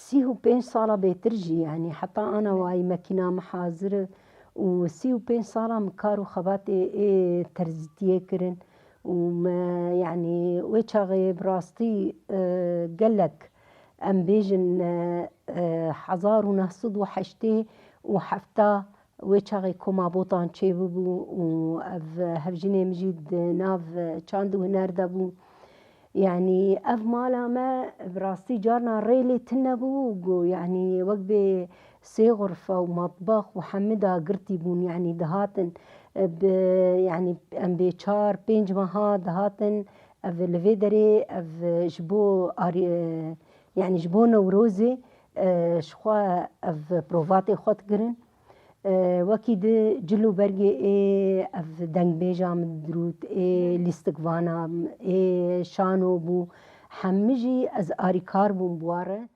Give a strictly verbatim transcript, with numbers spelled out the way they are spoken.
sî û pênc sala bêtir jî, yanî heta ana wayî mekîna min hazir e û sî û pênc sala min kar û xebatê ê terzîtiyê kirin û me, yanî wê çaxê bi rastî, e, gelek, em bêjin, e, e, hezar û neh sed û heştê û hefta wê çaxê koma Botan çêbibû û ev hevjinê min jî di nav çand û huner de bû. Yanî ev mala me bi rastî carna rêlê tune bû, ku yanî wek bê sê xurfe û matbax û hemî dagirtî bûn, yanî dihatin, e, bi, yanî em bê çar, pênc meha dihatin, ev li vê derê, ev ji bo arî-, e, yanî ji bo Newrozê, e, ji xwe ev provatê xwe dikirin. E, wekî di cil û bergê ê ev dengbêja min dirût, ê lîstikvana min, ê şano bû, hemî jî ez arîkar bûm bi wa re.